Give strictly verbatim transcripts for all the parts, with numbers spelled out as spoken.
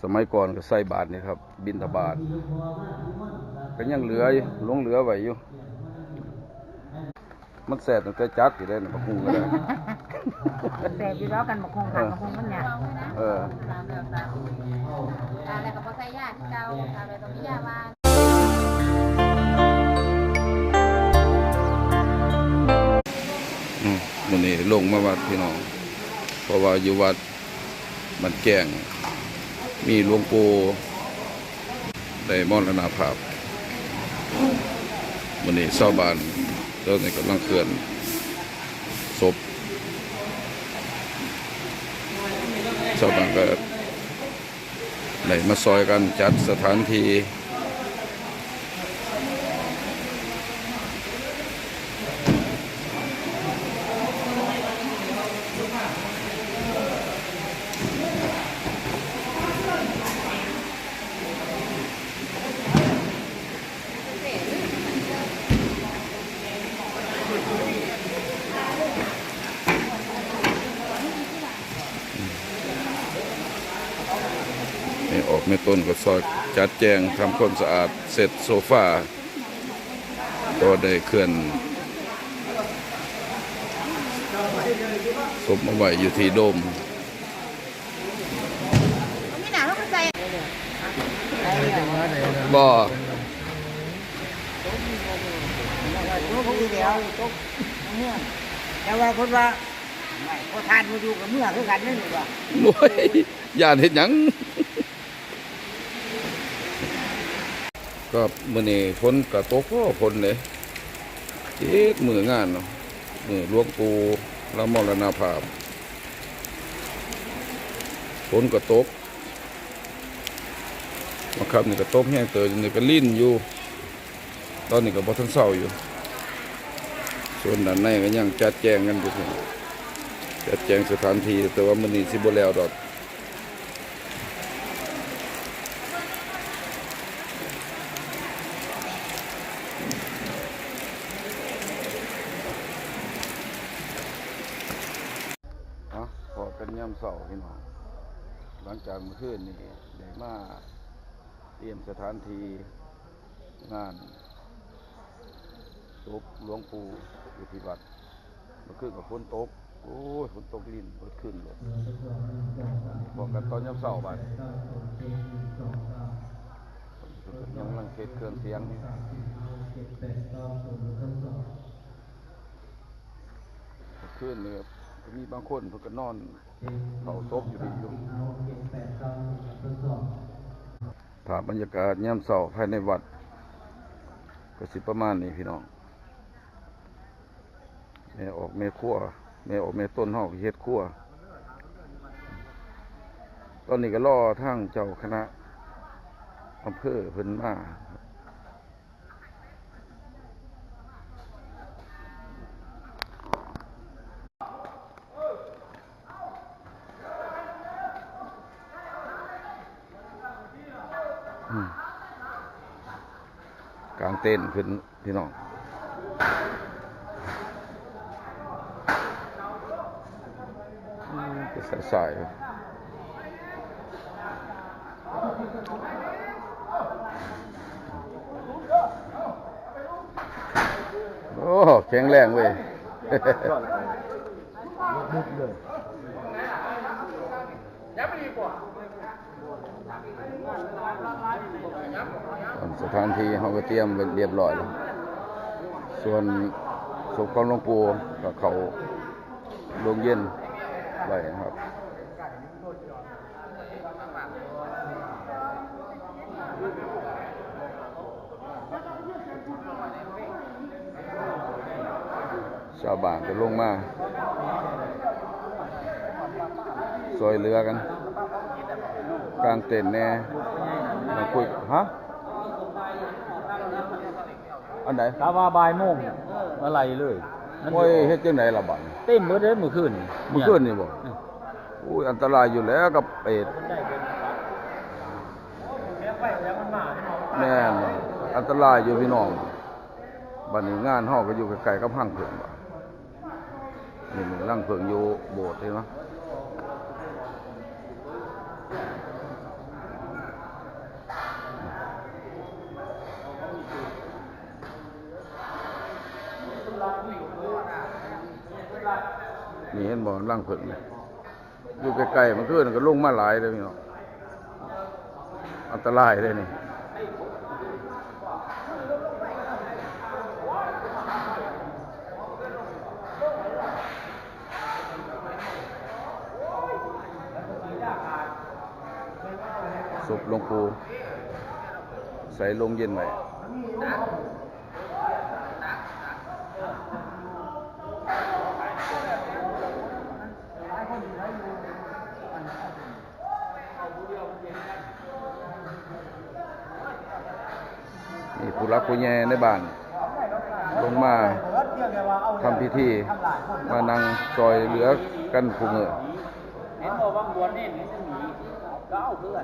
สมัยก่อนก็ใส่บาตรนี่ครับ บิณฑบาต ก็ยังเหลืออยู่ หลงเหลือไว้อยู่ มันแซ่บตั้งแต่จัดอยู่เลยนะ บักหุ่งก็ได้ แซ่บอยู่แล้วกันบักหุ่งค่ะ บักหุ่งมันเนี่ย เออ ตามแล้วตามแล้วก็บ่ใส่ยาคือเก่า ตามแล้วต้องมียาว่า อืม มื้อนี้ลงมาวัดพี่น้อง เพราะว่าอยู่วัด มันแจ้ง มีหลวงปู่ได้มรณภาพ มื้อนี้ชาวบ้านตอนนี้กำลังเคลื่อนศพ ชาวบ้านก็ได้มาซอยกันจัดสถานที่ แม่ออกแม่ต้นก็ซอยจัดแจงทำความสะอาดเช็ดโซฟา ก็ได้เคลื่อนศพมาไว้อยู่ที่โดม บ่ แต่ว่าเพิ่นว่า ไม่ พอทานมาอยู่กับเมื่อคือกันนั่นนี่ว่า โอ้ย ย่านเฮ็ดหยัง ก็มื้อนี้ฝนก็ตก โอ้ ฝนเด้ เจ็ดมื้องานเนาะ มื้อหลวงปู่ลามรณภาพ ฝนก็ตก มาค่ำนี่ก็ตกแฮงเติบ นี่ก็ลิ่นอยู่ ตอนนี้ก็บ่ทันเซาอยู่ ส่วนด้านในก็ยังจัดแจงกันอยู่ จัดแจงสถานที่ แต่ว่ามื้อนี้สิบ่แล้วดอก อ่ะ พ้อกันยามเช้าพี่น้อง หลังจากเมื่อคืนนี้ได้มาเตรียมสถานที่งานศพหลวงปู่อยู่ที่วัด เมื่อคืนก็ฝนตก โอ้ย ฝนตกลิ่นเบิดคืนเลย พ้อกันตอนยามเช้าบัด กำลังเฮ็ดเครื่องเสียง คืนนี้ก็มีบางคนเพิ่นก็นอนเฝ้าศพอยู่นี่อยู่ ภาพบรรยากาศยามเช้าภายในวัด ก็สิประมาณนี้พี่น้อง แม่ออกแม่ครัว แม่ออกแม่ต้นเฮาก็เฮ็ดครัว ตอนนี้ก็รอทางเจ้าคณะอำเภอเพิ่นมา อืม กางเต็นท์ขึ้นพี่น้อง อืม เป็นสายๆ โอ้ แข็งแรงเว้ย สถานที่เฮาก็เตรียมไว้เรียบร้อยแล้ว ส่วนศพของหลวงปู่ก็เข้าโรงเย็นไว้นะครับ ชาวบ้านก็ลงมาซอยเหลือกัน กางเต็นท์แหน่ มาคุย ฮะ อันไหน ถ้าว่าบ่ายโมง อะไรเลย มัน โอ้ย เฮ็ดจังได๋ล่ะบัดนี้ เต็มเบิดเด้มื้อคืน มื้อคืนนี่บ่ อืม โอ้ย อันตรายอยู่แล้วกับเปรต แม่น อันตรายอยู่พี่น้อง บัดนี้งานเฮาก็อยู่ใกล้ๆกับรังผึ้งว่ะ นี่ นี่รังผึ้งอยู่โบสถ์ เห็นบ่? เห็นบ่ รังผึ้งนี่ อยู่ใกล้ๆ มันคือก็ลงมาหลายเลยพี่น้อง อันตรายเลยนี่ ศพหลวงปู่ ใส่โลงเย็นไว้ นี่ผู้หลักผู้ใหญ่ในบ้าน ลงมาทำพิธี มานั่งซอยเหลือกันผู้มื้อ เห็นบ่ บางบวชนี่มันจะหนี ก็เอาเพื่อน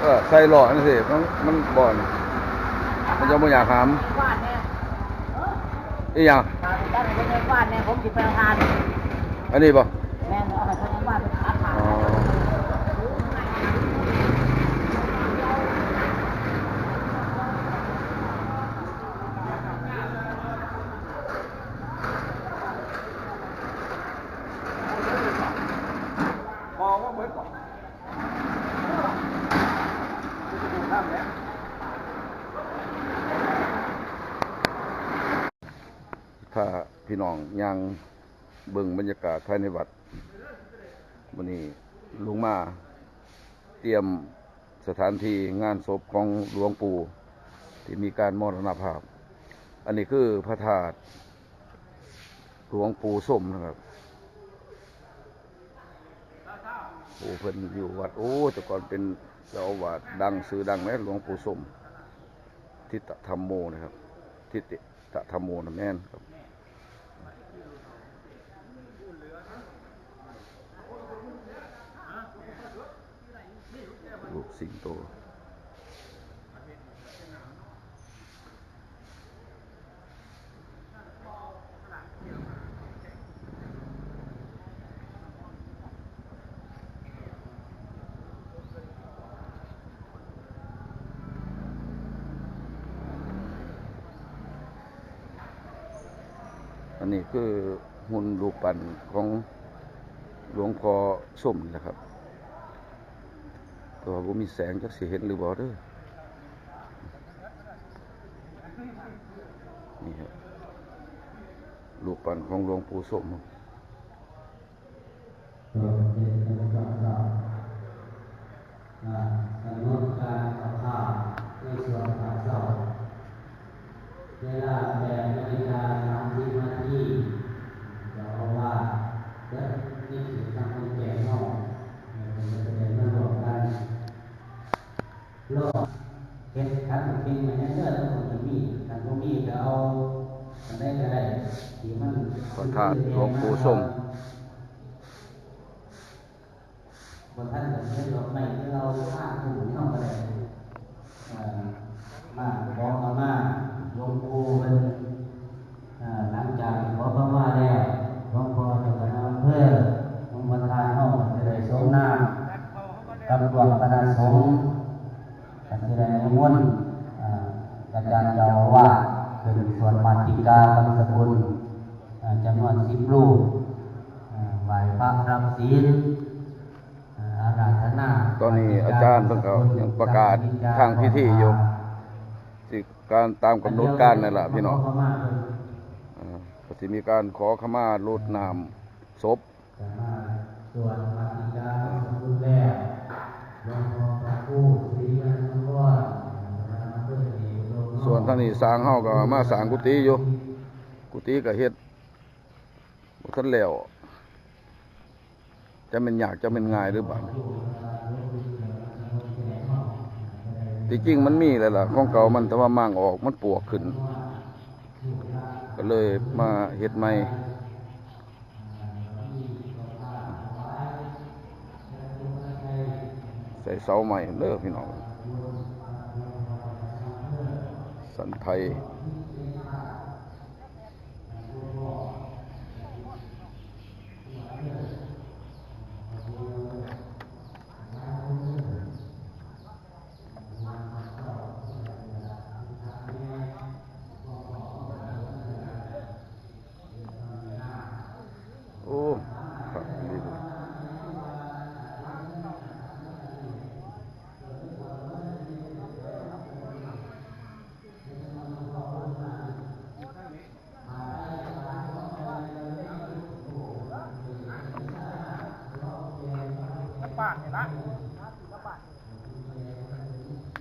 เออ ใส่หล่อจังซี่ มัน มันบ่อน มันจะบ่อยากหาม บ้านแน่ อีหยัง บ้านแน่ ผมสิไปเอาทาน อันนี้บ่ แม่น เอาไปเพิ่นบ้านไปหาทาน อ๋อ ถ้าพี่น้องย่างเบิ่งบรรยากาศภายในวัด มื้อนี้ลงมาเตรียมสถานที่งานศพของหลวงปู่ที่มีการมรณภาพ อันนี้คือพระธาตุหลวงปู่ส้มนะครับ ปู่เพิ่นอยู่วัด โอ้ แต่ก่อนเป็นเจ้าอาวาสดัง ชื่อดังแหม หลวงปู่ส้ม ทิตะธัมโมนะครับ ทิตะธัมโมนะแม่นครับ รูปสิงโต อันนี้คือหุ่นรูปปั้นของหลวงพ่อส้มนี่แหละครับ แต่ว่าบ่มีแสง จักสิเห็นหรือบ่เด้อ นี่ครับ รูปปั้นของหลวงปู่ส้ม เอ่อเป็นเป็นประจำ อ่ากำหนดการกับข้าวในส่วนของเจ้า เวลาแปดนาฬิกาสามสิบนาที เจ้าอาวาสและนิสิตทางคนแก่เฮา เอ่อเพิ่นจะได้มาร่วมกัน รอเฮ็ดขันเก่งมาแน่เด้อ แล้วคนที่มี คันบ่มีก็เอาอันใดก็ได้ ที่มัน พระธาตุหลวงปู่ส้ม บ่ทันก็เฮ็ดดอกไม้ที่เอาผ้าคลุมนี่เฮาก็ได้ เอ่อ มาขอขมาหลวงปู่เพิ่น เอ่อ หลังจากขอขมาแล้ว หลวงพ่อเจ้าคณะอำเภอ หลวงประธานเฮาก็จะได้สรงน้ำกับพวกคณะสงฆ์ ก็จะได้นิมนต์ เอ่อ อาจารย์เจ้าอาวาสขึ้นสวดมาติกาบังสกุล เอ่อ จำนวนสิบรูป เอ่อ ไหว้พระรับศีล เอ่อ อาราธนา ตอนนี้อาจารย์เพิ่นก็ยังประกาศทางพิธีอยู่ สิการตามกำหนดการนั่นล่ะพี่น้อง อ่า ก็สิมีการขอขมารดน้ำศพ จะมาสวดมาติกาสมบูรณ์แล้ว หลวงพ่อพระครูสิริยันสังวร ส่วนทางนี้สร้างเฮาก็มาสร้างกุฏิอยู่ กุฏิก็เฮ็ดบ่ทันแล้ว จะแม่นยากจะแม่นง่ายหรือบ่ ที่จริงมันมีแล้วล่ะ ของเก่ามัน แต่ว่าม้างออก มันปวกขึ้น ก็เลยมาเฮ็ดใหม่ ใส่เสาใหม่เด้อพี่น้อง สันไทย เ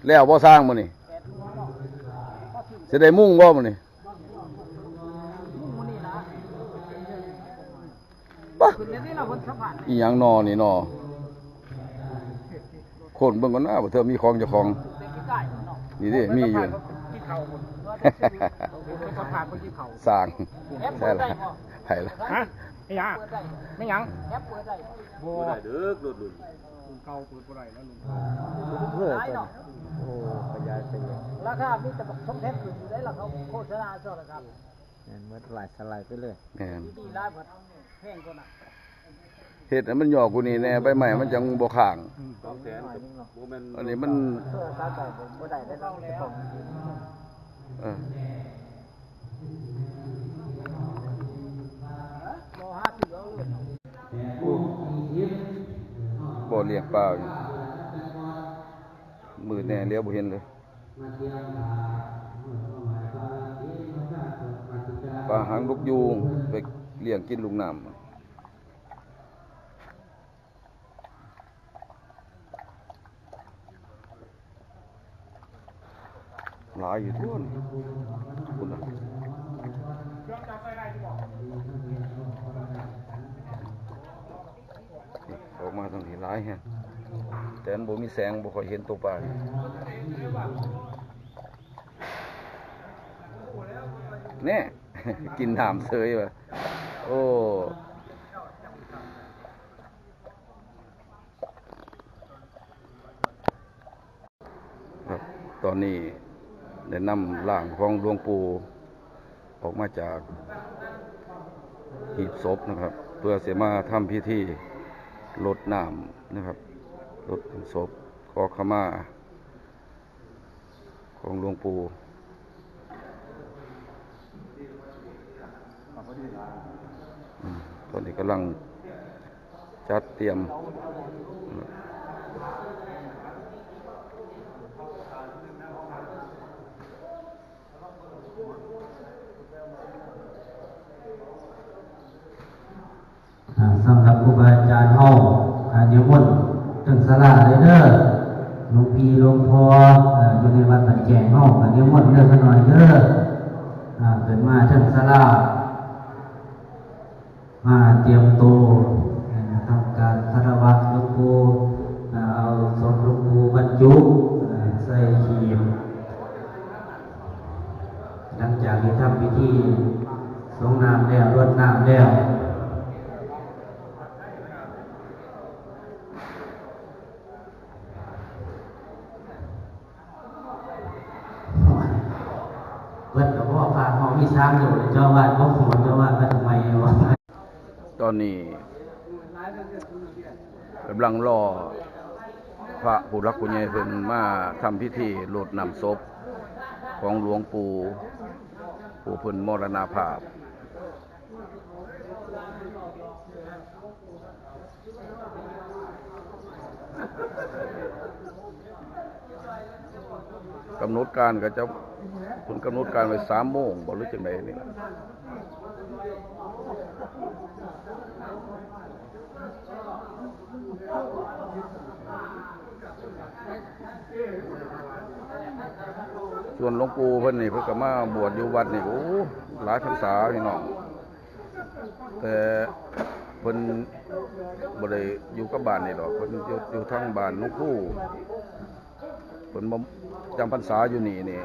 แล้วบ่สร้างมื้อนี้ สิได้มุงบ่มื้อนี้ ปะ อีหยังนอนี่นอ คนเบิ่งก่อนนะ ว่าเธอมีของเจ้าของ นี่ดิ มีอยู่ สร้าง ใช่ละ ใช่ละ ฮะ ไม่หยัง ไม่หยัง บ่ได้เด้อ รุ่นเก่าเปิดบ่ได้แล้ว รุ่นเก่า เลิกกัน โอ้ ขยายไปเลย ราคามีแต่บักสองแถมอยู่ได้ล่ะ เขาโฆษณาซะล่ะครับ แม่นหมด ไลฟ์สไลด์ไปเลย แม่น ดีหลายบัด แพงกว่าน่ะ เฮ็ดให้มันย่อกว่านี้แน่ ใบไม้มันจังบ่ค้าง สองแสนกับบ่แม่น อันนี้มัน โทรศัพท์ได้บ่ได้แล้วเนาะ เออ รอห้าสิบเอาเลย บ่เลี้ยงปลาอยู่ มืดแน่ เลี้ยวบ่เห็นเลย ปลาหางนกยูง ไปเลี้ยงกินลูกน้ำ หลายอยู่ทุกคน คุณนะ ออกมาทางนี้หลายแฮง แต่มันบ่มีแสง บ่ค่อยเห็นตัวปลา แน่ กินน้ำเสยว่ะ โอ้ ครับ ตอนนี้ได้นำร่างของหลวงปู่ออกมาจากหีบศพนะครับ เพื่อสิมาทำพิธีรดน้ำนะครับ รดน้ำศพ ขอขมา ของหลวงปู่ อืม ตอนนี้กำลังจัดเตรียม อ่า สำหรับครูบาอาจารย์เฮา อ่า นิมนต์เทิงศาลาเลยเด้อ หลวงพี่หลวงพ่อ เอ่อ อยู่ในวัดบ้านแจ้งเฮา ก็นิมนต์เด้อขะน้อยเด้อ อ่า ขึ้นมาเทิงศาลา มาเตรียมตัว อ่า ทำการคารวะหลวงปู่ อ่า เอาศพหลวงปู่บรรจุ อ่า ใส่หีบ หลังจากที่ทำพิธีสรงน้ำแล้ว รดน้ำแล้ว เบิดแล้วบ่ พระเฮามีสามรูป เจ้าอาวาสบ่ขอ เจ้าอาวาสก็ทำไมวะ ตอนนี้กำลังรอพระผู้หลักผู้ใหญ่เพิ่นมาทำพิธีรดน้ำศพของหลวงปู่ ผู้เพิ่นมรณภาพ กำหนดการก็จะ เพิ่นกำหนดการไว้สามโมงบ่ หรือจั่งใดนี่ล่ะ ส่วนหลวงปู่เพิ่นนี่ เพิ่นก็มาบวชอยู่วัดนี่ โอ้ หลายพรรษาพี่น้อง แต่เพิ่นบ่ได้อยู่กับบ้านนี่ดอก เพิ่นอยู่ อยู่ทางบ้านหนองคู เพิ่นบ่จำพรรษาอยู่นี่นี่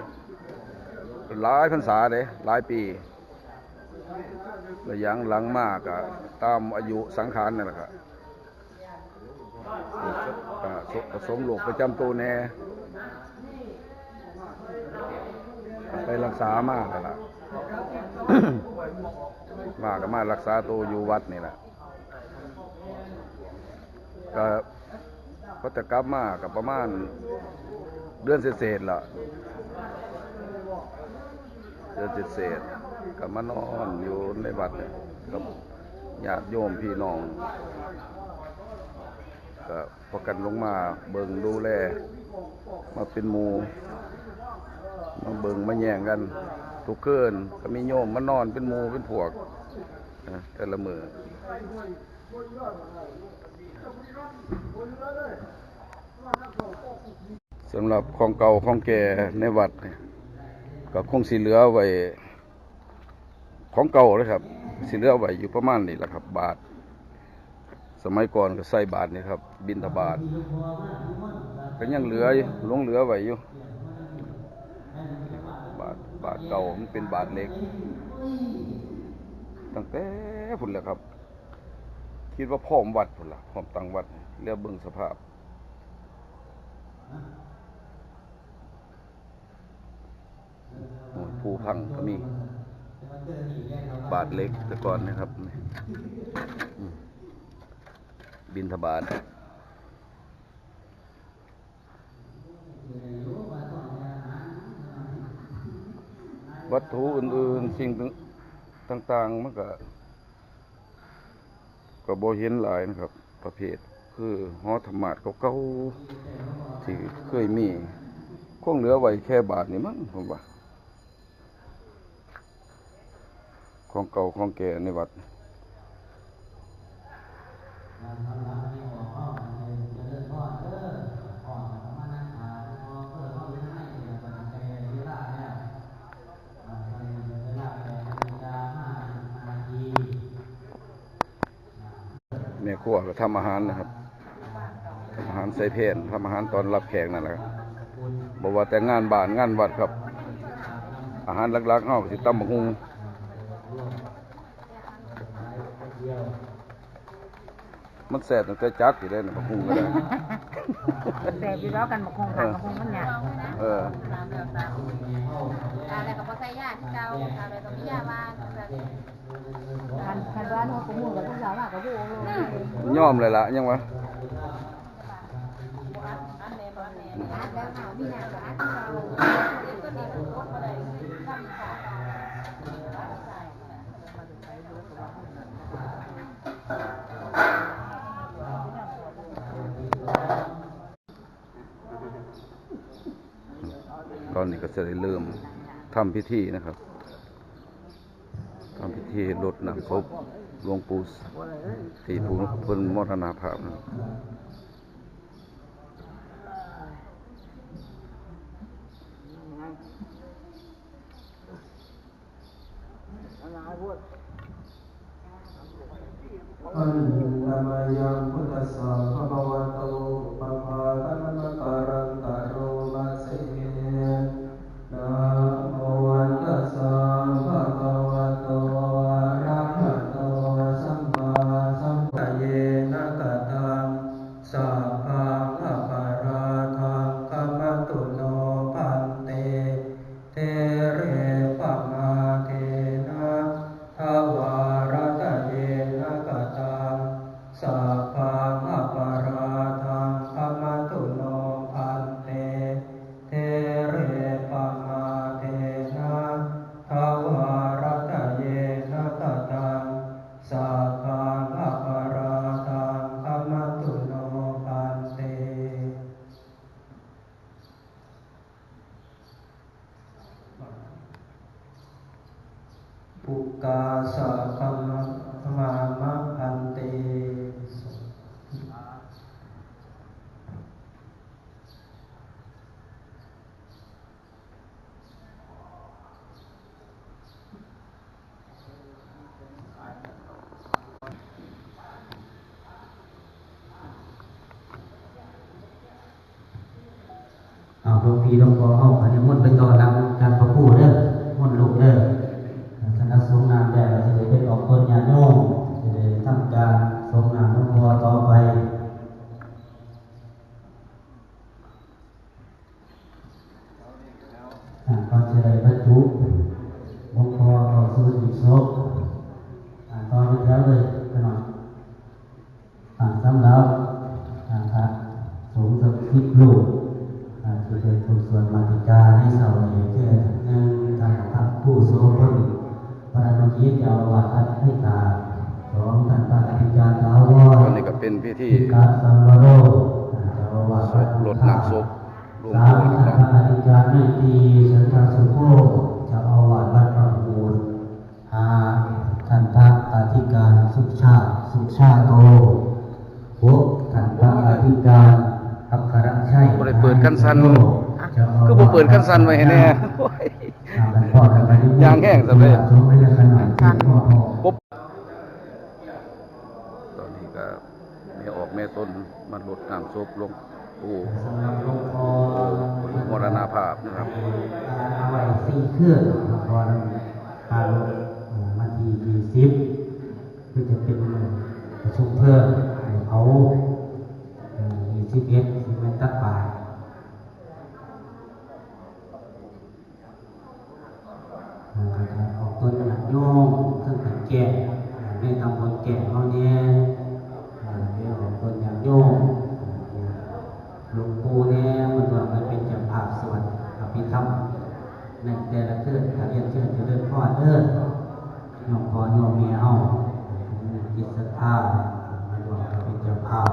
หลายพรรษาเด้ หลายปี แล้วอย่างหลังมาก็ตามอายุสังขารนั่นแหละครับ อ่า ส- ประสงค์โรคประจำตัวแน่ ไปรักษามาแล้วล่ะ มาก็มารักษาตัวอยู่วัดนี่แหละ ก็พอจะกลับมาก็ประมาณเดือนเศษๆละ เดือนเศษๆ ก็มานอนอยู่ในวัดเนี่ย กับญาติโยมพี่น้อง ก็พากันลงมาเบิ่งดูแล มาเป็นหมู่ มาเบิ่งมาแยงกัน ทุกคืนก็มีโยมมานอนเป็นหมู่เป็นพวก นะ แต่ละมื้อ สำหรับของเก่าของแก่ในวัดนี่ก็คงสิเหลือไว้ ของเก่าเลยครับ สิเหลือไว้อยู่ประมาณนี้แหละครับ บาท สมัยก่อนก็ใส่บาทนี่ครับ บิณฑบาต ก็ยังเหลืออยู่ หลงเหลือไว้อยู่ บาท บาทเก่ามันเป็นบาทเหล็ก ตั้งแต่พุ้นแหละครับ คิดว่าพร้อมวัดพุ้นละ พร้อมตั้งวัด แล้วเบิ่งสภาพ โอ้ย ภูพังก็มี บาทเหล็กแต่ก่อนนะครับ อืม บิณฑบาต วัตถุอื่นๆ สิ่งต่างๆ มันก็ ก็บ่เห็นหลายนะครับ ประเภทคือหอธรรมาสน์เก่าๆ ที่เคยมี คงเหลือไว้แค่บาทนี่มั้ง ผมว่า ของเก่าของแก่ในวัด แม่ครัวก็ทำอาหารนะครับ ทำอาหารใส่แผ่น ทำอาหารต้อนรับแขกนั่นแหละครับ บ่ว่าแต่งานบ้านงานวัดครับ อาหารหลักๆ เฮาก็สิตำบักหุ่ง มันแซ่บตั้งแต่จักอยู่เด้นะ บักหุ่งก็ได้ แซ่บอยู่แล้วกัน บักหุ่งค่ะ บักหุ่งมันเนี่ย เออ อะไรก็บ่ใส่ยาคือเก่า อะไรก็มียาบ้าน คัน คันบ้านเขาก็มุ่งกับลูกสาวว่าก็พูด ยอมเลยละ ยังวะ ตอนนี้ก็จะได้เริ่มทำพิธีนะครับ ทำพิธีรดน้ำศพหลวงปู่ ที่ผู้เพิ่นมรณภาพนะ Annamayaṃ buddhassa bhagavato upapātanamakāranta roma se. Namo tassa bhagavato arahato sammāsambuddhassa. Yena kataṃ sabbaṃ aparādhaṃ khamatu no bhante. Thēre pamādena dvārattayena kataṃ sabbaṃ aparādhaṃ khamatu no bhante. Thēre pamādena dvārattayena kataṃ sabbaṃ aparādhaṃ khamatu no bhante. Pukāsa khamāma bhante. เอาหลวงพี่หลวงพ่อเฮาก็นิมนต์ไปต่อหลังจากพระครูเด้อ นิมนต์ลูกเด้อ สำหรับสงฆ์น้ำแล้ว จะได้ไปออกตนญาติโยม จะได้ทำการสงฆ์น้ำหลวงพ่อต่อไป อ่า ก่อนจะได้บรรจุหลวงพ่อเข้าสู่หีบศพ อ่า ต่อเป็นแถวเลยพี่น้อง อ่า สำหรับ อ่า พระสงฆ์สักสิบรูป อ่า ที่เป็นผู้สวดมาติกาในเช้านี้ คือ หนึ่ง ท่านพระครูโสพล ปรมาภิเจ้าอาวาสวัดไผ่ตาด สอง ท่านพระอธิการถาวร อันนี้ก็เป็นพิธี ทิกะสังวโร เจ้าอาวาสวัด ศพ รดน้ำศพหลวงปู่ สาม นะครับ ท่านพระอธิการไมตรี สันทสุโข เจ้าอาวาสวัดพระบูรณ์ ห้า ท่านพระอธิการสุชาติ สุชาโต หก สั่น คือบ่เปิดคันสั่นไว้ให้แน่ โอ้ย ย่างแห้งซะเลย ตอนนี้ก็แม่ออกแม่ตนมารดน้ำศพหลวงปู่ สำหรับหลวงพ่อ มรณภาพนะครับ เอาไว้สี่เครื่อง หลวงพ่อนั้น ปาลด เอ่อ วันที่ยี่สิบ คือจะเป็นประชุมเพลิง เผา เอ่อ ยี่สิบเอ็ด ที่แม่นตักบาตร เอ่อ ออกตนญาติโยม ทั้งเป็นแก่ ในตำบลแก่เฮาเนี่ย เอ่อ ได้ออกตนญาติโยม หลวงปู่เนี่ย มันว่ามันเป็นเจ้าภาพสวดอภิธรรม ในแต่ละคืน ถ้าเรียนเชิญเจริญพรเด้อ โยมพ่อโยมแม่เฮา จิตศรัทธา มันว่าเป็นเจ้าภาพ